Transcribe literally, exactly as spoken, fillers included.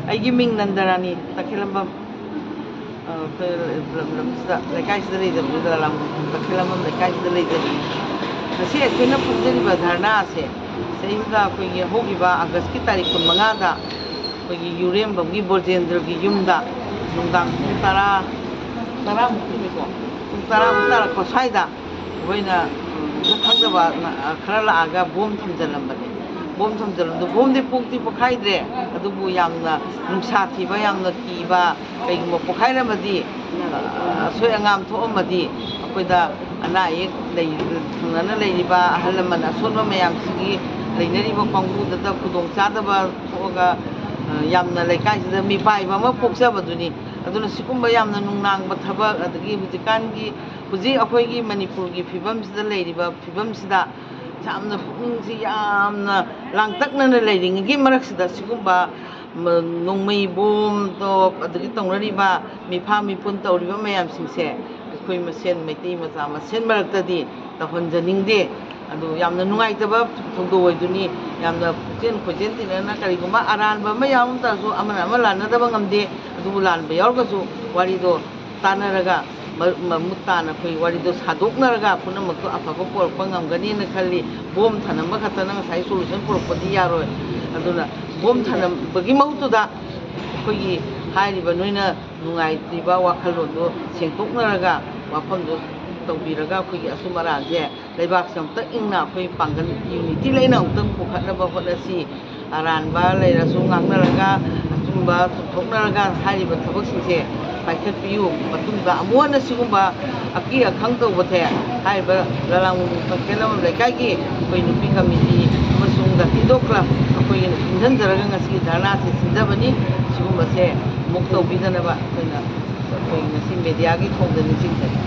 ꯑꯩꯒꯤ ꯃꯤꯡ ꯅꯟꯗꯔꯥꯅꯤ ꯇꯈꯦꯂꯝꯕꯝ꯫ ꯑ, ꯑꯩꯈꯣꯏ ꯂꯝ-, ꯂꯝꯁꯤꯗ, ꯂꯩꯀꯥꯏꯁꯤꯗ ꯂꯩꯖꯕꯅꯤ, ꯂꯂꯥꯡꯕꯝ ꯇꯈꯦꯂꯝꯕꯝ ꯂꯩꯀꯥꯏꯁꯤꯗ ꯂꯩꯖꯕꯅꯤ꯫ ꯉꯁꯤ ꯑꯩꯈꯣꯏꯅ ꯐꯝꯖꯔꯤꯕ ꯙꯔꯅꯥ ꯑꯁꯦ, ꯁꯤꯗꯩꯁꯤꯗ ꯑꯩꯈꯣꯏꯒꯤ ꯍꯧꯈꯤꯕ ꯑꯥꯒꯁꯀꯤ ꯇꯥꯔꯤꯛ ꯀꯨꯟꯃꯉꯥꯗ ꯑꯩꯈꯣꯏꯒꯤ ꯌꯨꯔꯦꯝꯕꯝꯒꯤ ꯕ꯭ꯔꯣꯖꯦꯟꯗ꯭ꯔꯒꯤ ꯌꯨꯝꯗ ꯅꯨꯡꯗꯥꯡ ꯄꯨꯡ ꯇꯔꯥ, ꯇꯔꯥꯃꯨꯛ ꯅꯨꯃꯤꯠꯇꯣ, ꯄꯨꯡ ꯇꯔꯥꯃꯨꯛ ꯇꯥꯔꯛꯄ ꯁ꯭ꯋꯥꯏꯗ ꯑꯩꯈꯣꯏꯅ, ꯎꯝ, ꯃꯁꯛ ꯈꯪꯗꯕ ꯅ-, ꯈꯔ ꯂꯥꯛꯑꯒ ꯕꯣꯝ ꯊꯝꯖꯤꯜꯂꯝꯕꯅꯦ꯫ ꯕꯣꯝ ꯊꯝꯖꯤꯜꯂꯝꯕꯗꯣ, ꯕꯣꯝꯗꯤ ꯄꯣꯛꯇꯤ ꯄꯣꯛꯈꯥꯏꯗ꯭ꯔꯦ, ꯑꯗꯨꯕꯨ ꯌꯥꯝꯅ ꯅꯨꯡꯁꯥ ꯊꯤꯕ, ꯌꯥꯝꯅ ꯀꯤꯕ, ꯀꯩꯒꯨꯝꯕ ꯄꯣꯛꯈꯥꯏꯔꯝꯃꯗꯤ, ꯑ, ꯑꯁꯣꯏ ꯑꯉꯥꯝ ꯊꯣꯛꯑꯝꯃꯗꯤ ꯑꯩꯈꯣꯏꯗ ꯑꯅꯥ ꯑꯌꯦꯛ ꯂꯩ-, ꯊꯪꯅꯅ ꯂꯩꯔꯤꯕ ꯑꯍꯜ ꯂꯃꯟ ꯑꯁꯣꯟꯕ ꯃꯌꯥꯝꯁꯤꯒꯤ ꯂꯩꯅꯔꯤꯕ ꯀꯥꯡꯕꯨꯗꯨꯗ ꯈꯨꯗꯣꯡ ꯆꯥꯗꯕ ꯊꯣꯛꯑꯒ, ꯑ, ꯌꯥꯝꯅ ꯂꯩꯀꯥꯏꯁꯤꯗ ꯃꯤꯄꯥꯏꯕ ꯑꯃ ꯄꯣꯛꯆꯕꯗꯨꯅꯤ꯫ ꯑꯗꯨꯅ ꯁꯤꯒꯨꯝꯕ ꯌꯥꯝꯅ ꯅꯨꯡꯅꯥꯡꯕ ꯊꯕꯛ, ꯑꯗꯒꯤ ꯍꯧꯖꯤꯛꯀꯥꯟꯒꯤ, ꯍꯧꯖꯤꯛ ꯑꯩꯈꯣꯏꯒꯤ ꯃꯅꯤꯄꯨꯔꯒꯤ ꯐꯤꯕꯝꯁꯤꯗ ꯂꯩꯔꯤꯕ ꯐꯤꯕꯝꯁꯤꯗ ꯌꯥꯝꯅ ꯄꯨꯛꯅꯤꯡꯁꯤ ꯌꯥꯝꯅ ꯂꯥꯡꯇꯛꯅꯅ ꯂꯩꯔꯤꯉꯩꯒꯤ ꯃꯔꯛꯁꯤꯗ ꯁꯤꯒꯨꯝꯕ ꯃ-, ꯅꯣꯡꯃꯩ ꯕꯣꯝ ꯇꯣꯞ ꯑꯗꯒꯤ ꯇꯧꯅꯔꯤꯕ ꯃꯤꯐꯥ ꯃꯤꯄꯨꯟ ꯇꯧꯔꯤꯕ ꯃꯌꯥꯝꯁꯤꯡꯁꯦ ꯑꯩꯈꯣꯏ ꯃꯁꯦꯟ ꯃꯩꯇꯩ ꯃꯆꯥ ꯃꯁꯦꯟ ꯃꯔꯛꯇꯗꯤ ꯇꯧꯍꯟꯖꯅꯤꯡꯗꯦ꯫ ꯑꯗꯨ ꯌꯥꯝꯅ ꯅꯨꯡꯉꯥꯏꯇꯕ ꯊꯧꯗꯣꯛ ꯑꯣꯏꯗꯣꯏꯅꯤ꯫ ꯌꯥꯝꯅ ꯄꯨꯛꯆꯦꯟ ꯈꯣꯏꯖꯦꯟ ꯇꯤꯟꯅꯅ ꯀꯔꯤꯒꯨꯝꯕ ꯑꯔꯥꯟꯕ ꯑꯃ ꯌꯥꯎꯔꯝ ꯇꯥꯔꯁꯨ ꯑꯃꯅ ꯑꯃ ꯂꯥꯟꯅꯗꯕ ꯉꯝꯗꯦ꯫ ꯑꯗꯨꯕꯨ ꯂꯥꯟꯕ ꯌꯥꯎꯔꯒꯁꯨ ꯋꯥꯔꯤꯗꯣ ꯇꯥꯟꯅꯔꯒ ꯃ-, ꯃꯃꯨꯠ ꯇꯥꯅ ꯑꯩꯈꯣꯏ ꯋꯥꯔꯤꯗꯣ ꯁꯥꯗꯣꯛꯅꯔꯒ ꯄꯨꯝꯅꯃꯛꯇꯣ ꯑꯐꯕ ꯄꯨꯔꯛꯄ ꯉꯝꯒꯅꯤꯅ ꯈꯜꯂꯤ꯫ ꯕꯣꯝ ꯊꯅꯝꯕ ꯈꯛꯇꯅ ꯉꯁꯥꯏ solution ꯄꯨꯔꯛꯄꯗꯤ ꯌꯥꯔꯣꯏ꯫ ꯑꯗꯨꯅ ꯕꯣꯝ ꯊꯅꯝꯕꯒꯤ ꯃꯍꯨꯠꯇꯨꯗ ꯑꯩꯈꯣꯏꯒꯤ ꯍꯥꯏꯔꯤꯕ ꯅꯣꯏꯅ ꯅꯨꯡꯉꯥꯏꯇ꯭ꯔꯤꯕ ꯋꯥꯈꯜꯂꯣꯟꯗꯣ ꯁꯦꯡꯗꯣꯛꯅꯔꯒ ꯋꯥꯐꯝꯗꯣ ꯇꯧꯕꯤꯔꯒ ꯑꯩꯈꯣꯏꯒꯤ ꯑꯆꯨꯝ ꯑꯔꯥꯟꯁꯦ ꯂꯩꯕꯥꯛꯁꯦ ꯑꯃꯨꯛꯇ ꯏꯪꯅ ꯑꯩꯈꯣꯏ ꯄꯥꯡꯒꯜ unity ꯂꯩꯅ ꯑꯃꯨꯛꯇꯪ ꯄꯨꯈꯠꯅꯕ ꯍꯣꯠꯅꯁꯤ꯫ ꯑꯔꯥꯟꯕ ꯂꯩꯔꯁꯨ ꯉꯥꯡꯅꯔꯒ, ꯑꯆꯨꯝꯕ ꯆꯨꯝꯊꯣꯛꯅꯔꯒ ꯍꯥꯏꯔꯤꯕ ꯊꯕꯛꯁꯤꯡꯁꯦ ꯄꯥꯏꯈꯠꯄꯤꯌꯨ꯫ ꯃꯇꯨꯡꯗ ꯑꯃꯨꯛ ꯍꯟꯅ ꯁꯤꯒꯨꯝꯕ ꯑꯀꯤ ꯑꯈꯪ ꯇꯧꯕꯁꯦ ꯍꯥꯏꯔꯤꯕ ꯂꯂꯥꯡꯕꯝ ꯀꯩꯊꯦꯜ ꯂꯩꯀꯥꯏꯒꯤ ꯑꯩꯈꯣꯏ ꯅꯨꯄꯤ ꯀꯃꯤꯇꯤ ꯑꯃꯁꯨꯡ ꯂꯛꯀꯤ ꯗꯣ ꯀ꯭ꯂꯕ ꯑꯩꯈꯣꯏꯒꯤꯅ ꯄꯨꯟꯁꯤꯟꯖꯔꯒ ꯉꯁꯤꯒꯤ ꯙꯔꯅꯥꯁꯦ ꯁꯤꯟꯖꯕꯅꯤ꯫ ꯁꯤꯒꯨꯝꯕꯁꯦ ꯑꯃꯨꯛ ꯇꯧꯕꯤꯗꯅꯕ ꯑꯩꯈꯣꯏꯅ, ꯑꯩꯈꯣꯏ ꯉꯁꯤ mediaꯒꯤ ꯊꯣꯡꯗ ꯅꯤꯡꯁꯤꯡꯖꯔꯤ꯫